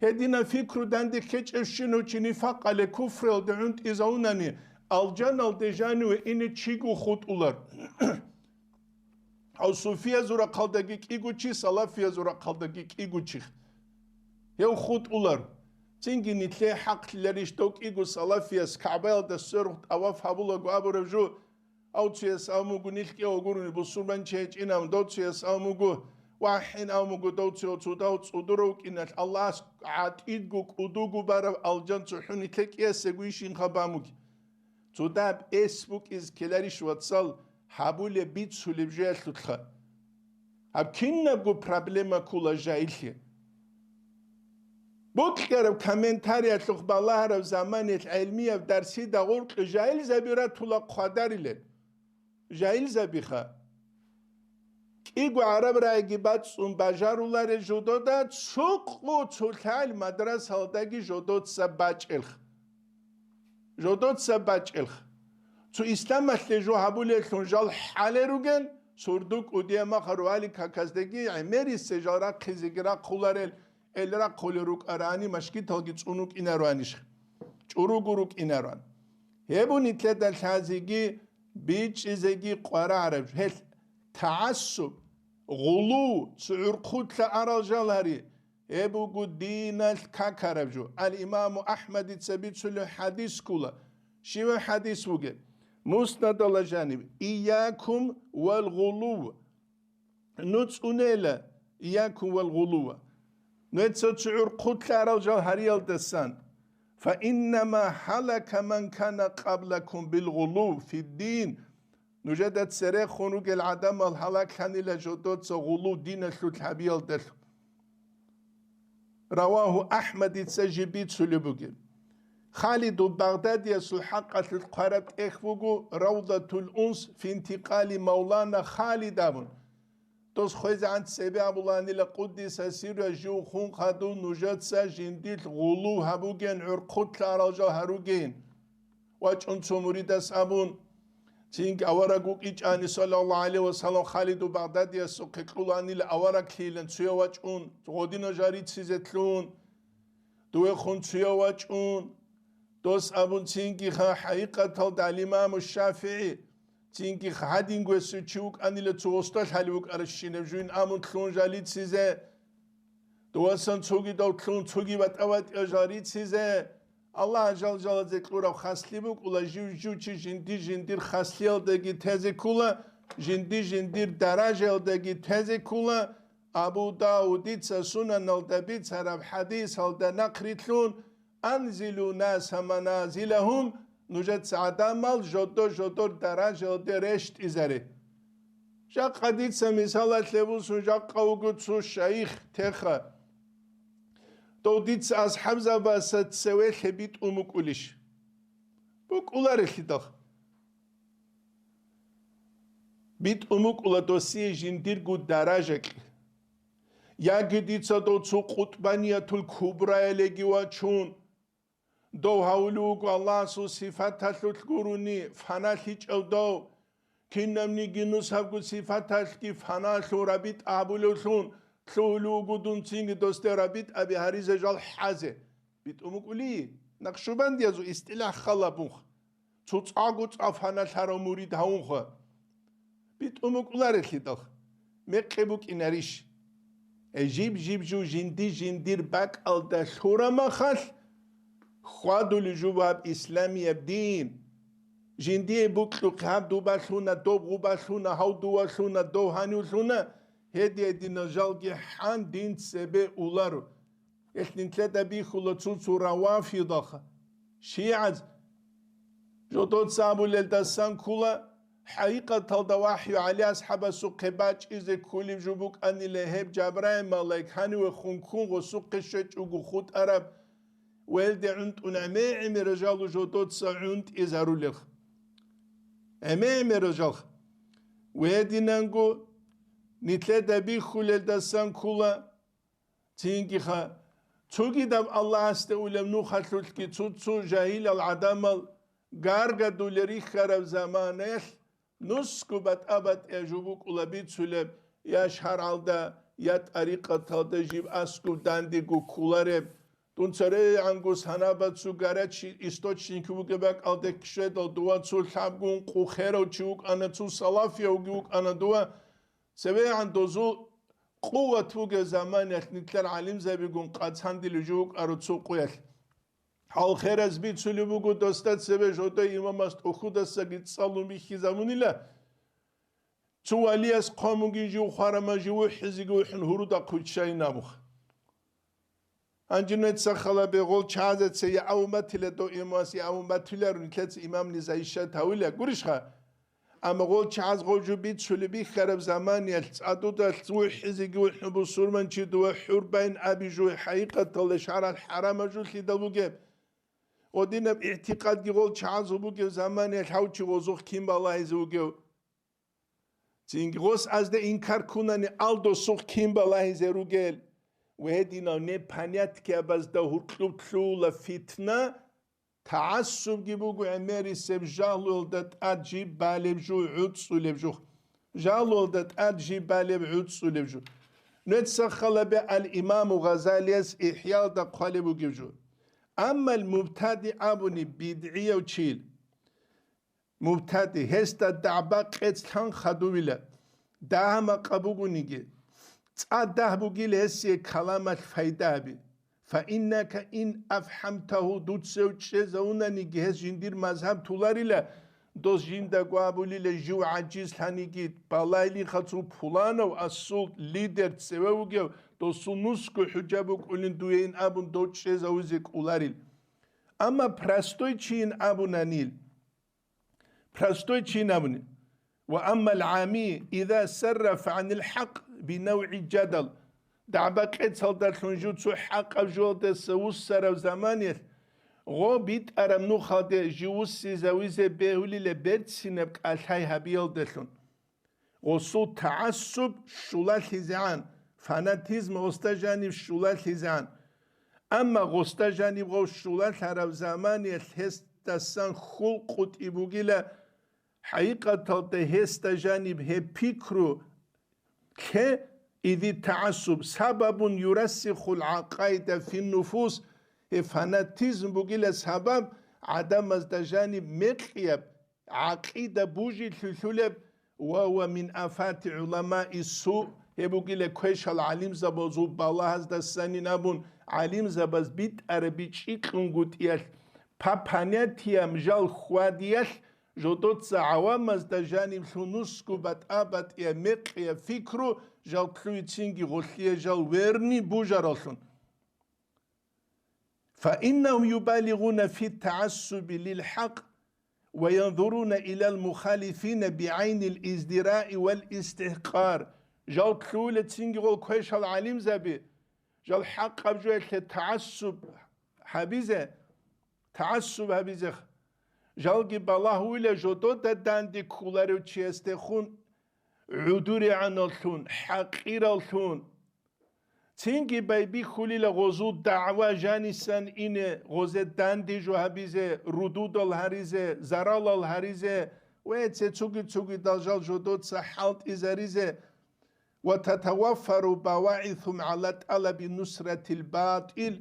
Гьединаб фикру данде ккечӀебщинав чи нифакъалде, куфруялде гӀунтӀизавунани, алжаналде жаниве ине чиго хутӀулар. Гьав суфиязул рахъалдаги кӀиго чи, салафиязул рахъалдаги кӀиго чи. Гьев хутӀулар. Цинги нилъее хӀакълъиларищ дов кӀиго салафияс КагӀбаялда сверухъ тӀаваф гьабулаго абураб жо? Гьав цояс абун буго, нилъ кӀиго гурони бусурманчи гьечӀин абун, дов цояс абун буго, вахӀин абун буго, дов цо цо дагьав цӀудурав вукӀиналъ Аллагьас гӀатӀидго кӀудуго бараб алжан цохӀо нилъее кӀиясего ишин хабамуги. Цо даб эс букӀиз ккеларищ, вацал, гьабулеб бицулеб жоялъулъха. Гьаб кинабго проблема ккола жагьиллъи. Бокьараб комментариялъухъ балагьараб заманиялъ гӀелмияб дарсида гъоркье жагьилзаби ратула хъвадарилел. Жагьилзабиха. КӀиго гӀараб рагӀиги бацӀцӀун бажаруларел жодода цо къо цо лъал мадрасалдаги жодоца бачӀелх. Жодоца бачӀелх. Цо исламалъе жо гьабулеллъун жал хӀалел ругел, сурду кӀудия махару али каказдеги гӀемерисел жал рахъизеги рахъуларел, эл рахъулел рукӀарани машгиталги цӀун рукӀинаруанищ? ЧӀуругу рукӀинаруан. Гьеб нилъеда лъазеги, бичӀчӀизеги къварагӀараб гьелъ тагӀассуб, гъулу, цо гӀурхъулъа арал жал гьари, гьеб буго диналъ какараб жо. Ал-Имаму Ахмадица бицулев хӀадис ккола. Щивав хӀадис вугеб? Муснадалда жаниб: «Иякум вал гъулув». Ну цӀунела, иякум вал гъулува. Нуеца цо гӀурхъулъа арал жал гьариялдасан. «Фа иннама халака ман кана къаблакум бил гъулув фиддин». Нужеда церехун ругел гӀадамал гьалаглъанила жодоца гъулу диналъул гьабиялдалъун. Равагьу Ахмадица жиб бицулеб бугеб. Халиду Багъдадиясул хӀакъалъулъ хъвараб тӀехь буго Равдатул Унс фи интикъали Мавлана Халид абун. Дос хвезегӀан цебе абуланила, къуддиса сирра, жив хун хадув нужеца жиндилъ гъулу гьабуген, гӀурхъулъа арал жал гьаруген. ВачӀун цо муридас абун, цинги авараг вукӀичӀани, саллаллагьу гӀалайгьи ва саллам, Халиду Багъдадиясухъе кьуланила авараглъийилан цуя вачӀун, гъодина жал рицизе лъун, дуе хун цуя вачӀун, дос абун цинги ха хӀакъикъаталда ал-Имаму ШафигӀи, цинги ха гьадингвесев чи вукӀанила цо восталъ гьалев вукӀаращинаб жуйин абун лъун жал рицизе, Довасан цогидав лъун, цоги батӀа-батӀиял жал рицизе, Аллагь жал-жалазе кьураб хаслъи букӀула, жив-жив чи жинди-жиндир хаслъиялдаги тезе ккула, жинди-жиндир даражаялдаги тезе ккула. Абу Давудица Сунаналда бицараб хӀадисалда нахърилълъун: «Анзилу наса маназилахум», нужеца гӀадамал жодо-жодор даражаялде рещтӀизаре. Жакъа дица мисалалъе бусун, жакъа вуго цо шайих теха. Дов дица асхӀабзабаса цевелъе битӀун букӀулищ? БукӀуларелъидал. БитӀун букӀула досие жиндирго даражакь. Яги дица дов цо къутбаниятул кубраялеги вачун, дов гьавулев вуго Аллагьасул сифаталъулъ гурони, фаналъичӀев дов, кинабниги нусабго сифаталъги фаналъун рабитӀа гьабулевлъун, лъугьулев вуго дун цинги досде рабитӀаби гьаризе жал хӀазе. БитӀун букӀули, накъшубандиязул истилахӀ халабунха. Цо цӀакъго цӀа фаналъарав мурид гьавунха. БитӀун букӀуларелъидал, мекъи букӀинарищ? Э, жиб-жиб жо жинди-жиндир бакӀалда лъурамахалъ, хьвадулев жо гьаб исламияб дин. Жиндие букьухъе гьаб дубалъуна, доб гъубалъуна, гьав дувалъуна, дов гьанивлъуна, гьедин-гьединал жалги хӀан дин цебе уларо. Гьелъ нилъеда бихьула цо-цо равафидалха, шигӀаз. Жодоца абулелдасан ккола, хӀакъикъаталда вахӀю ГӀали асхӀабасухъе бачӀизе кколеб жо букӀанила гьеб Жабраил малаик гьанивехун ккун гъосухъе щвечӀого хутӀараб, велде гӀунтӀун гӀемер-гӀемер жал жодоца гӀунтӀизарулелха. ГӀемер-гӀемер жал. Гьединанго нилъеда бихьулелдасан ккола, Цинги-ха, цогидаб Аллагьасде улеб нухалъулъги цо-цо жагьилал гӀадамал гаргадулел рихьараб заманаялъ нусго батӀа-батӀияб жо букӀула бицулеб, я шаргӀалда, я тӀарикъаталда жиб аскӀоб дандего кколареб. Дун церегӀанго санаба цо гарачи источник бугеб бакӀалде ккеда, дова цо лъабгун къо херав чи вукӀана, цо салафиявги вукӀана дова. ЦевегӀан дозул къуват бугеб заманиялъ нилъер гӀалимзабигун къацандилев жо вукӀаро цо къоялъ. Гьал хераз бицулеб буго досда цебе жодой имамас тӀохьудасаги цӀалун бихьизабунила, цо валияс хъван бугин жив хварама жив вухӀизеги вухӀун гьурудахъ виччайин абуха. Гьанже нуца халабе гъол чагӀазаца я авун батила дов имамас, я авун батиларо нилъеца имамлъи защищать гьавила гурищха? Амма гъол чагӀаз гъов жо бицулеб бихьараб заманиялъ цӀадудалъ вухӀизеги вухӀун бусурманчи дова хӀурбайн аби жо хӀакъикъаталда шаргӀалъ хӀарамаб жо лъидал бугеб? Гъодинаб игӀтикъадги гъол чагӀазул бугеб заманиялъ гьав чи гъозухъ кин балагьизе вугев? Цинги гъос азда инкар ккунани ал досухъ кин балагьизе ругел? Ва гьединав непонятки абазда гьуркьуб лъугьула фитна, тагӀассубги буго гӀемерисеб жагьлуялда тӀад жиб балеб жо гӀуцӀцӀулеб жо. Жагьлуялда тӀад жиб балеб гӀуцӀцӀулеб жо. Нуца халабе ал-Имаму Гъазалияс ИхӀялда хъвалеб бугеб жо. Аммал мубтади абуни бидгӀияв чил. Мубтади, гьесда дагӀба-къец лъан хадувила, дагьа-макъа бугониги, цӀа дагь бугил гьесие каламалъ пайда гьаби. Фаиннака ин афхӀамтагьу, дуцев чӀезавунаниги гьес жиндир мазгьаб туларила, дос жиндаго абулила жив гӀажизлъаниги, балайлихъа цо пуланав асул лидер цеве вугев, досул нусго хӀужа букӀулин дуейин абун дов чӀезавизе кӀоларил. Амма простой чийин абунанил, простой чийин абуни. Ва аммал гӀами, иза саррафа гӀанил хӀакъ бинавгӀи жадал, дагӀба-къецалдалъун жив цо хӀакъаб жоялдаса вуссараб заманиялъ, гъо битӀараб нухалде жив вуссизавизе бегьулила берцинаб кӀалъай гьабиялдалъун. Гъосул тагӀассуб щулалъизегӀан, фанатизм гъосда жаниб щулалъизегӀан. Амма гъосда жаниб гъов щулалъараб заманиялъ гьесдасан хьул къутӀи бугила, хӀакъикъаталда гьесда жаниб гьеб пикру лъе, иди тагӀассуб сабабун юрассихул гӀакъаида фин нуфус, гьеб фанатизм бугила сабаб гӀадамазда жаниб мекъияб гӀакъида бужилъулъулеб ва ва мин афати гӀуламаи су, Гьеб бугила квешал гӀалимзабазул балагьаздасанин абун, гӀалимзабаз битӀараб бичӀчӀи кьунгутӀиялъ, по понятиям жал хьвадиялъ, жодоца гӀавамазда жаниблъун нусго батӀа-батӀияб мекъияб фикру жал лъугьицинги гъолъие жал верни бужараллъун. فإنهم يبالغون في التعصب للحق وينظرون إلى المخالفين بعين الازدراء والاستحقار. Жал лъугьула цинги гъол квешал гӀалимзаби, жал хӀакъаб жоялъе тагӀассуб гьабизе, тагӀассуб гьабизе, жалги балагьула жодода данде кколарев чиясдехун, гӀудурегӀаналлъун, хӀакъираллъун. Цинги байбихьулила гъозул дагӀва жанисан ине, гъозе данде жо гьабизе, рудудал гьаризе, заралал гьаризе ва цецуги-цугидал жал жодоца хӀалтӀизаризе. وتتوفر باعثهم على طلب نصرة الباطل.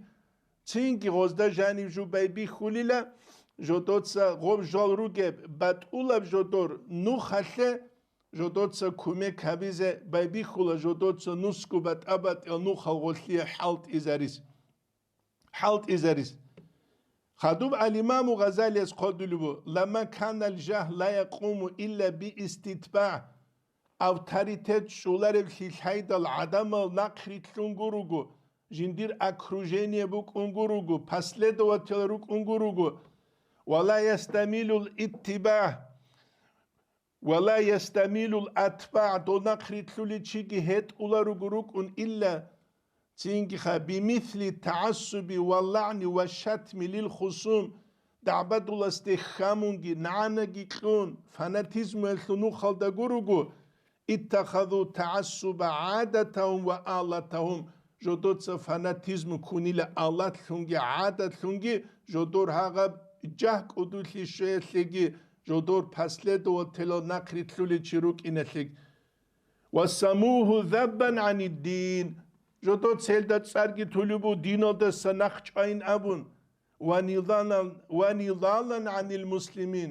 Цинги гъозда жанив жо байбихьулила, жодоца гъоб жал ругеб батӀулаб жодор нухалъе, жодоца кумек гьабизе байбихьула, жодоца нусго батӀа-батӀиял нухал гъолъие хӀалтӀизарис, хӀалтӀизарис. Хадуб ал-Имаму Гъазалияс хъодулеб буго: لما كان الجاه لا يقوم إلا باستتباع. Авторитет чӀолареб лъилъайдал гӀадамал нахърилълъунго руго, жиндир окружение букӀунго руго, последователь рукӀунго руго. ولا يستميل الاتباع ولا يستميل الأتباع, дол нахърилълъулев чиги гьетӀула руго рукӀун, إلا, цинги ха, بمثل التعصب واللعن والشتم للخصوم, дагӀбадуласде хьамунги, нагӀанаги кьун, фанатизмуялъул нухалда гуруго, اتخذوا التعصب عادتهم وآلتهم, жодоца фанатизму кунила алатлъунги гӀадатлъунги, жодор гьагъаб жагь кӀудулъи щвеялъеги, жодор последователал нахърилълъулев чи рукӀиналъеги. وسموه ذبا عن الدين. Жодоцелда цӀарги тулебу диналдаса нахчӀвайин абун, ونضالا, ونضالا عن المسلمين.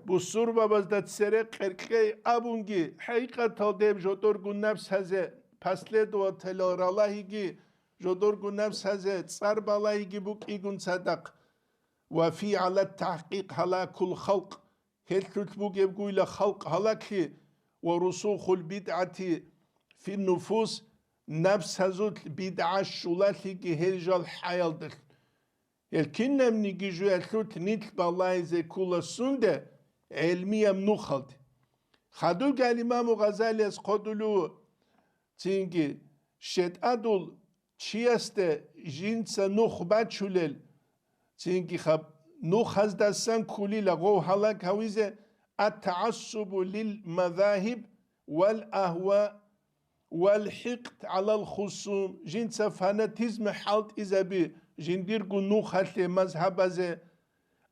Бусурбабазда цере къеркьей абунги, хӀакъикъаталде жодоргун напсазе последователал ралагьиги, жодоргун напсазе цӀар балагьиги букӀигун цадахъ. وفي على التحقيق هلاك الخلق. Гьелъулъ бугебгойила халкъ гьалаглъи, ورسوخ البدعة في النفوس, напсазулъ бидгӀа щулалъиги гьел жал хӀаялдалъ. Гьел кинабниги жуялъулъ нилъ балагьизе ккола сунде, гӀелмияб нухалде. Хадубги ал-Имаму Гъазалияс хъодулев цинги, щетӀадул чиясде жинца нух бачулел, цинги хаб нухаздасан ккулила гъов гьалаг гьавизе, التعصب للمذاهب والأهواء والحقد على الخصوم, жинца фанатизм хӀалтӀизаби, жиндирго нухалъе, мазгьабазе,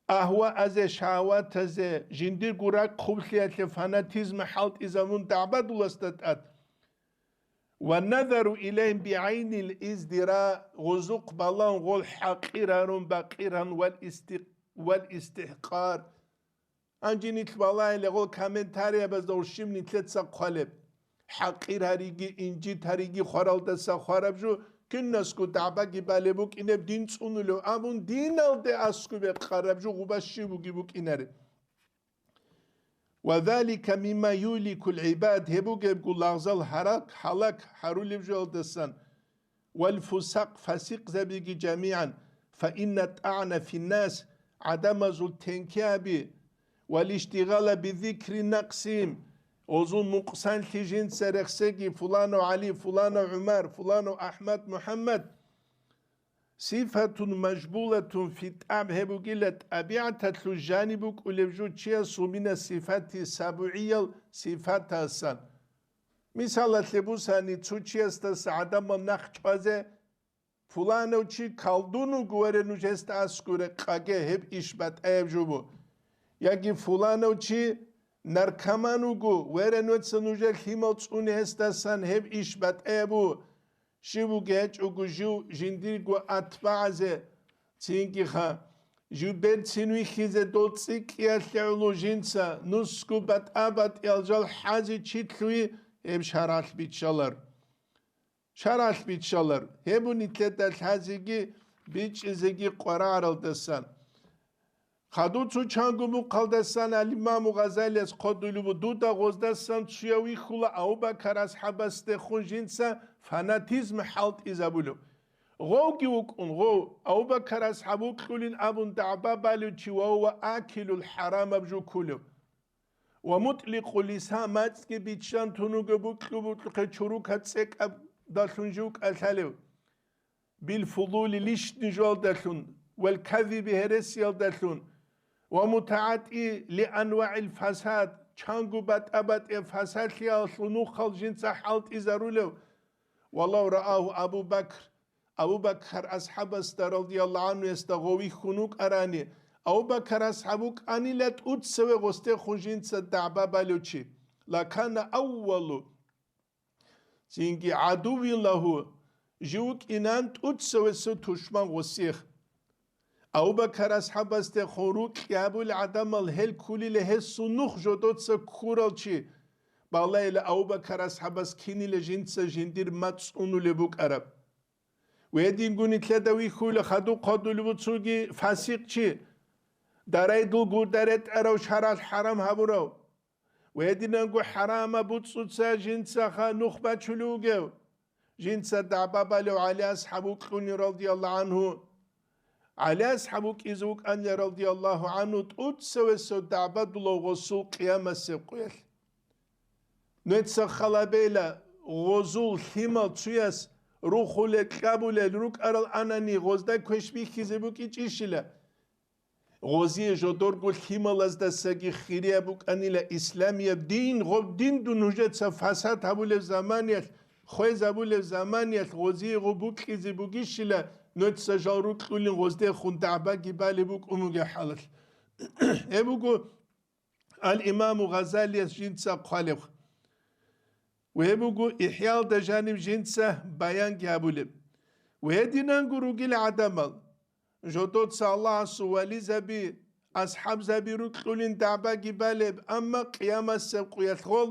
агьваазе, шагьаватазе, жиндирго ракӀ хъублъиялъе фанатизм хӀалтӀизабун дагӀбадуласда тӀад. والنظر إليهم بعين الازدراء, гъузухъ балагьун гъол хӀакъир гьарун бакъир гьан, вал истикъ-, вал истихӀкъар. Гьанже нилъ балагьила гъол комментариябазда гъурщиб нилъеца хъвалеб. ХӀакъир гьариги, инжит гьариги хваралдаса хвараб жо, кинасго дагӀбаги балеб букӀинеб, дин цӀунулев абун, диналде аскӀубе къараб жо гъуба щиб буги букӀинаре. وذلك مما يهلك العباد, гьеб бугебго лагъзал гьарак, гьалак гьарулеб жоялдасан, والفساق, фасикъзабиги جميعا, فإن الطعن في الناس, гӀадамазул тенкиаби, والاشتغال بذكر نقصهم, гъозул нукъсанлъи жинца рехсеги, фуланав ГӀали, фуланав ГӀумар, фуланав АхӀмад, МухӀаммад, صفة مجبولة في الطبع, гьеб бугила тӀабигӀаталъул жаниб букӀулеб жо чиясул من الصفات السبعية, сифатасан. Мисалалъе бусани, цо чиясдаса гӀадамал нахъ чӀвазе, фуланав чи калдун вуго, вере, нуж гьесда аскӀуре къаге, гьеб иш батӀаяб жо бу. Яги фуланав чи наркоман вуго, вере, нуца нужер лъимал цӀуне гьесдасан, гьеб иш батӀаяб бу. Щив вугев гьечӀого жив жиндирго атбагӀазе, цинги ха, жив берцин вихьизе дол цӀикӀкӀиялъе гӀоло жинца, нусго батӀа-батӀиял жал хӀазе чи лъугьи, гьеб шаргӀалъ биччалар. ШаргӀалъ биччалар, гьеб нилъеда лъазеги бичӀчӀизеги къварагӀаралдасан. Хадуб цо чанго мухъалдасан ал-Имаму Гъазалияс хъодулев вуго, дуда гъоздасан цуяв вихьула Абу-Бакар асхӀабасдехун жинца фанатизм хӀалтӀизабулев. Гъовги вукӀун, гъов, Абу-Бакар асхӀаб вукьулин абун дагӀба балев чи ва ва акилул хӀарамаб жо ккулев. Ва мутӀликъу лисан, мацӀги биччан тун вуго букьу-букьухъе чурукаб цӀекӀабдалъун жив кӀалъалев, билфудули лишни жоялдалъун, вал казиби гьересиялдалъун, ва мутагӀатӀи лианвагӀил фасад, чанго батӀа-батӀияб фасадлъиялъул нухал жинца хӀалтӀизарулев, валав раагьу Абу Бакр, Абу Бакар асхӀабасда радияллагьу гӀанхуясда гъов вихьун вукӀарани, Абу Бакар асхӀаб вукӀанила тӀуцеве гъосдехун жинца дагӀба балев чи. Лакана аввалу, цинги гӀадуввилагьу, жив вукӀинан тӀуцевесев тушман гъосиех. Абу Бакар асхӀабасдехун рукьи гьабул гӀадамал гьел ккулила гьесул нух жодоца ккурал чи, балайила Абу Бакар асхӀабас кинила жинца жиндир мацӀ унулеб букӀараб. Гьединго нилъеда вихьула хадуб хъодулев вуго цоги фасикъчи, дарайдул гурда ретӀарав, шаргӀалъ хӀарам гьабурав. Гьединанго хӀарамаб буцӀцӀуца жинцаха нух бачулев вугев, жинца дагӀба балев ГӀали асхӀаб вукьуни радияллагьу гӀанхӀу. ГӀали асхӀаб вукӀизе вукӀанила радияллагьу гӀанхӀу тӀуцевесев дагӀбадулав гъосул къиямасеб къуялъ. Нуца халабейла, гъозул лъимал цуяс рухулел кьабулел рукӀарал анани, гъозда квеш бихьизе букӀичӀищила? Гъозие жодорго лъималаздасаги хирияб букӀанила исламияб дин, гъоб диндун нужеца фасад гьабулеб заманиялъ, хвезабулеб заманиялъ гъозие гъоб букьизе бугищила, нуца жал рукьулин гъоздехун дагӀбаги балеб букӀун бугеб хӀалалъ. Гьеб буго ал-Имаму Гъазалияс жинца хъвалеб. Гьеб буго ИхӀялда жаниб жинца баянги гьабулеб. Гьединанго ругел гӀадамал, жодоца Аллагьасул вализаби, асхӀабзаби рукьулин дагӀбаги балеб, амма къиямасеб къуялъ гъол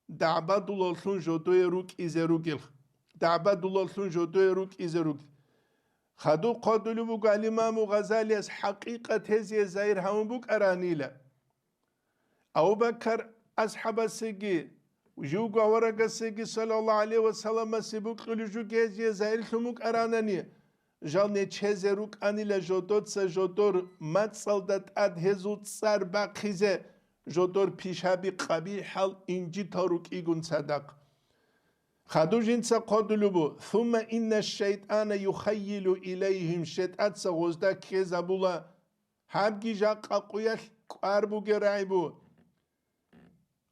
дагӀбадулаллъун жодое рукӀизе ругел. ДагӀбадулаллъун жодое рукӀизе ругел. Хадуб хъодулев вуго ал-Имаму Гъазалияс хӀакъикъат гьезие загьир гьавун букӀаранила. Абу-Бакар асхӀабасеги, живго аварагасеги, саллаллагьу гӀалайгьи ва салламасе букьулев жугезие загьирлъун букӀаранани, жал нечезе рукӀанила жодоца жодор мацӀалда тӀад гьезул цӀар бахъизе, жодор пишаби къабихӀал инжитал рукӀигун цадахъ. Хадуб жинца хъодулеб бу: «Сумма инна шайтӀана юхаййилу илайгьим», шайтӀаца гъозда ккезабула, гьабги жакъа къуялъ кӀвар бугеб рагӀи бу.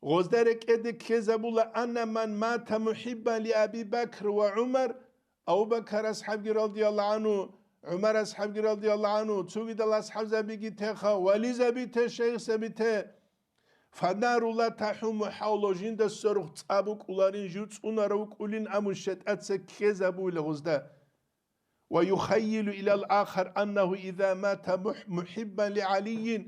Гъозда рекӀеде ккезабула: «Анна ман мата мухӀиббан ли Аби Бакр ва ГӀумар», Абу Бакар асхӀабги радияллагьу гӀанхӀу, ГӀумар асхӀабги радияллагьу гӀанхӀу, цогидал асхӀабзабиги теха, вализаби те, шайхзаби те, «фаннару ла тахӀумму хӀавлагьу», жинда сверухъ цӀа букӀуларин, жив цӀунарав вукӀулин абун шайтӀаца ккезабула гъозда. «Ва юхаййилу илал ахар аннагьу иза мата мухӀ-, мухӀиббан ли ГӀалийин»,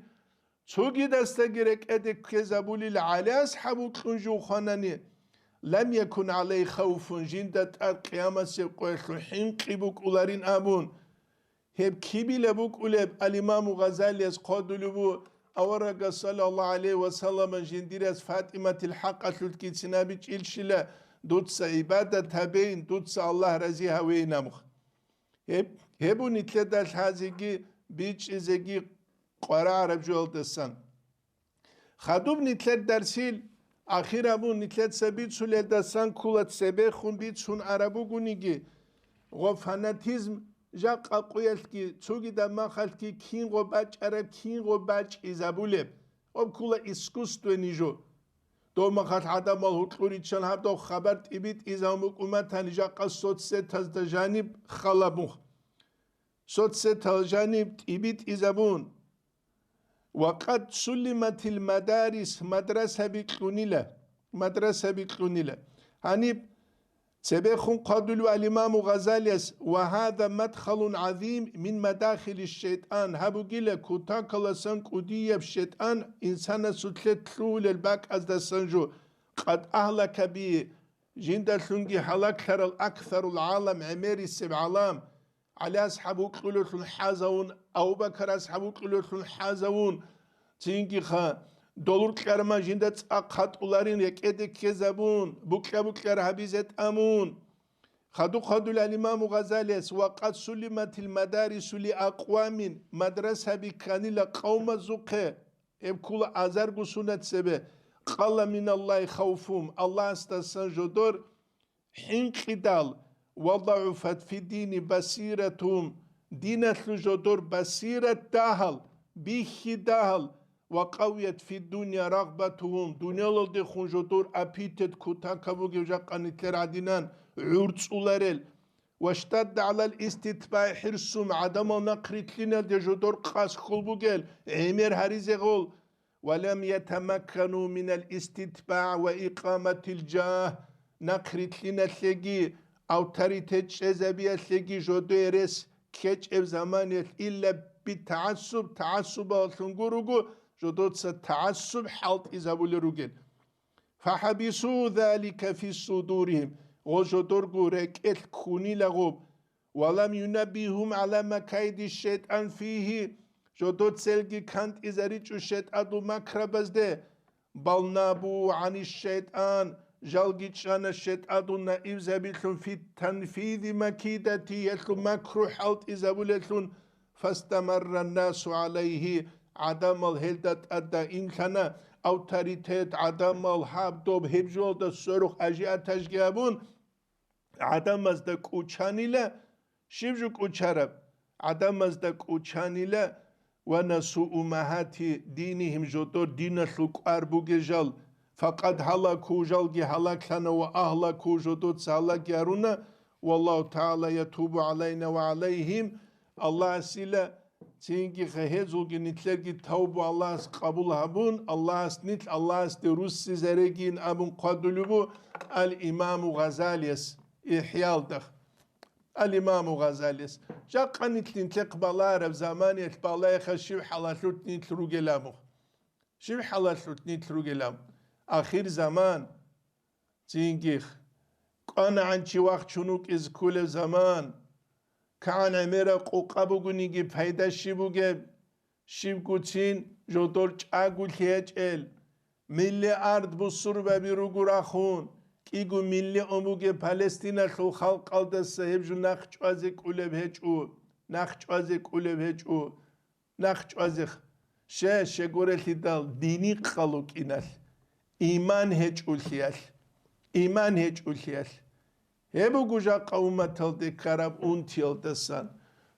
цогидасдаги рекӀеде ккезабулила ГӀали асхӀаб вукьун жив хванани, «лам якун гӀалайгьи хавфун», жинда тӀад къиямасеб къоялъул хӀинкъи букӀуларин абун. Гьеб кибила букӀулеб? Ал-Имаму Гъазалияс хъодулеб бу, аварагас, саллаллагьу гӀалайгьи ва саллама, жиндирас ФатӀиматил хӀакъалъулъги цинабичӀилщила, дуца гӀибадат гьабейин, дуца Аллагь рази гьавейин абун. Гьеб, гьеб бу нилъеда лъазеги бичӀчӀизеги къварагӀараб жоялдасан. Хадуб нилъер дарсил ахир абун нилъеца бицулелдасан ккола цебехун бицун араб бугониги, гъо фанатизм жакъа къуялъги, цогидаб махалъги кинго бачӀараб, кинго бачӀизабулеб, гъоб ккола искусстве нижо. Дов махалъ гӀадамал гьукьуриччан гьаб дов хабар тӀибитӀизабун букӀун батани, жакъа соцсетазда жаниб халабун. Соцсетал жаниб тӀибитӀизабун. Ва къад суллиматил мадарис, мадрасаби кьунила, мадрасаби кьунила. Гьаниб цебехун хъвадулев ал-Имаму Гъазалияс: «Ва гьаза мадхалун гӀазим мин мадахили шайтӀан», гьаб бугила кутакаласан кӀудияб шайтӀан инсанасулъе лъугьулел бакӀаздасан жо. къад агьлака би, жиндалъунги гьалаглъарал аксарул гӀалам, гӀемерисеб гӀалам, ГӀали асхӀаб вукьулевлъун хӀазавун, Абу-Бакар асхӀаб вукьулевлъун хӀазавун, цинги ха, долур кьарма жинда цӀа хъатӀуларин рекӀеде ккезабун, букьа-букьар гьабизе тӀамун. Хадуб хадула имаму Гъазалияс: «Ва къад сулиматил мадарису ли акъвамин», мадрасаби кканила къавмазухъе, гьеб ккула азарго сунат цебе, «къалла миналлагьи хавфугьум», Аллагьасдасан жодор хӀинкъидал, «ва загӀуфат фи дини басиратугьум», диналъул жодор басират дагьал, бихьи дагьал, «ва къавият фи дунья рагъбатугьум», дунялалдехун жодор апитет кутака бугев жакъа нилъер гӀадинан гӀурцӀуларел, «ва штадда гӀалал иститбаи хӀирсугьум», гӀадамал нахърилълъиналде жодор къасхьул бугел, гӀемер гьаризе гъол, «ва лам ятамаккану минал иститбаъ ва икъаматил жагь», нахърилълъиналъеги, авторитет чӀезабиялъеги жодое рес ккечӀеб заманиялъ илла битагӀассуб, тагӀассубалъун гуруго, жодоца тагӀассуб хӀалтӀизабулел ругел. «ФахӀабису залика фи судурихим», гъо жодорго рекӀелъ ккунила гъоб, «ва лам юнаббигьум гӀала макайди шайтӀан фигьи», жодоцелги кантӀизаричӀо шайтӀадул макрабазде, «бал набу гӀани шайтӀан», жалги чӀана шайтӀадул наибзабилъун, «фи танфизи макидати», ялъул макру хӀалтӀизабулелъун, «фастамарра насу гӀалайгьи», гӀадамал гьелда тӀад даимлъана, авторитет, гӀадамал гьаб-доб гьеб жоялда сверухъ ажиатажги абун, гӀадамазда кӀучанила, щиб жо кӀучараб? ГӀадамазда кӀучанила, «ва насу уммагьати динигьим», жодор диналъул кӀвар бугел жал, «факъад гьалаку», жалги гьалаглъана, «ва агьлаку», жодоца гьалаги гьаруна, «валлагьу тагӀала ятубу гӀалайна ва гӀалайгьим», Аллагьасила Цинги хӀезулги нилъерги тавбу Аллагьас къабул гьабун, Аллагьас нилъ Аллагьасде руссизарегин абун хъвадулеб бу ал-Имаму Гъазалияс ИхӀялда. Ал-Имаму Гъазалияс. Жакъа нилъ нилъехъ балараб заманиялъ балайха щиб хӀалалъулъ нилъ ругел абу. Щиб хӀалалъулъ нилъ ругел абу. Ахир заман. Цинги кӀванагӀан чи вахчун вукӀизе кколеб заман, кагӀан гӀемераб къукъа бугониги пайда щиб бугеб, щибгуцин жодор чӀаголъи гьечӀел, миллиард бусурбаби руго рахун, кӀиго миллион бугеб Палестиналъул халкъалдаса гьеб жо нахъ чӀвазе кӀолеб гьечӀо, нахъ чӀвазе кӀолеб гьечӀо. Нахъ чӀвазех, щай-щай гурелъидал дини къалукӀиналъ, иман гьечӀулъиялъ, иман гьечӀулъиялъ. Гьеб буго жакъа умматалде ккараб унтиялдасан.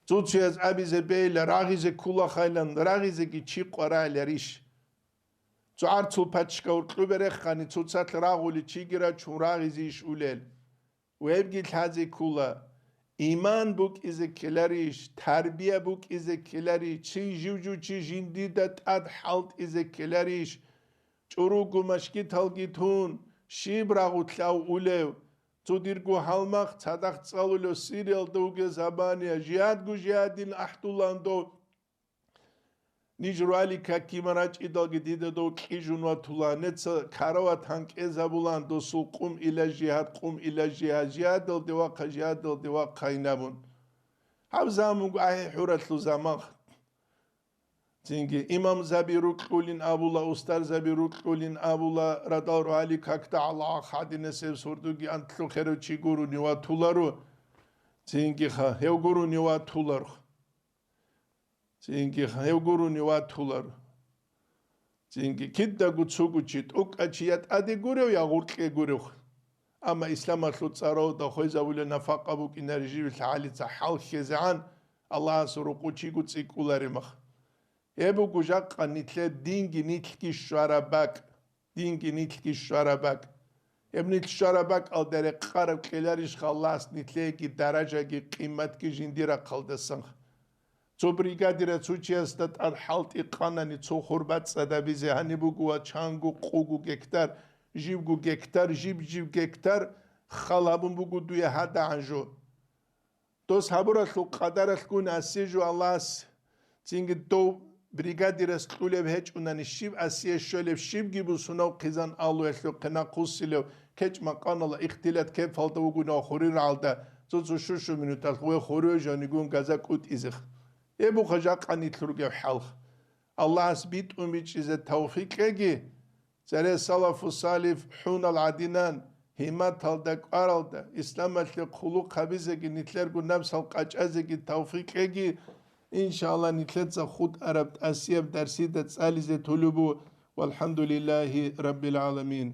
Цо-цояз абизе бейла, рагъизе ккулахъайлан, рагъизеги чи къварайларищ? Цо гӀарцул паччахъ уркьубе рехани, цоцалъ рагъули чиги рачун, рагъизейищ улел? Вебги лъазе ккула, иман букӀизе ккеларищ, тарбия букӀизе ккеларищ, чи жив-жив чи жиндида тӀад хӀалтӀизе ккеларищ, чӀуруго машгиталги тун, щиб рагъулъав улев, цо дирго гьалмагъ цадахъ цӀалулев Сириялда вугев замания, жигьадгу жигьадин ахӀдулан дов. Ниж руали какима рачӀидалги дида дов кьижун ватула, неца карават гьанкӀезабулан, досул къум ила жигьад, къум ила жигьад, жигьадалде вахъа, жигьадалде вахъа инабун. Гьаб замунго ахӀи хӀуралъул заман. Цинги имамзаби рукьулин абула, устарзаби рукьулин абула, радал руали какда Аллагь хадинесеб сурдуги антлъу херав чи гуруни ватуларо. Цинги ха, гьев гуруни ватуларо. Цинги гьев гуруни ватулар. Цинги кидаго цого чи, тӀокӀа чи я тӀаде гурев, я гъуркье гурев. Амма исламалъул цӀаравда хвезабулев нафакъа букӀинаре живилъ гьалица хӀал хьезегӀан, Аллагьас рукъу чиго цӀикӀкӀуларемах. Гьеб буго жакъа нилъер динги нилъги щвараб бакӀ. Динги нилъги щвараб бакӀ. Гьеб нилъ щвараб бакӀалда рекъараб кьеларищха Аллагьас нилъееги даражаги къиматги жиндир рахъалдасан? Цо бригадира цо чиясда тӀад хӀалтӀи къанани цо хурба цӀадабизе гьаниб буго ва чанго къуго гектар, живго гектар, жиб-жиб гектар хал гьабун буго дуе гьадагӀан жо. Дос гьабуралъул къадаралъгун асижу Аллагьас, цинги дов бригадирас кьулеб гьечӀунани, щиб асие щолеб, щибги бусунав хъизан алуялъухъе нахъвуссилев, кечӀ-макъанала ихтилат кепалда вугунав хуриргӀалда, цо-цо щу-щу минуталъ ве хурив жанигун газа кӀутӀизех. Гьеб буха жакъа нилъ ругев хӀалх. Аллагьас битӀун бичӀчӀизе тавфикъ кьеги, цере салафу салиф хӀунал гӀадинан, гьиматалда, кӀваралда, исламалъе хъулухъ гьабизеги, нилъерго напсал къачӀазеги тавфикъ кьеги, иншааллагь, нилъеца хутӀараб тӀасияб дарсида цӀализе тулеб бу. Валхамдулиллагьи раббил гӀаламин.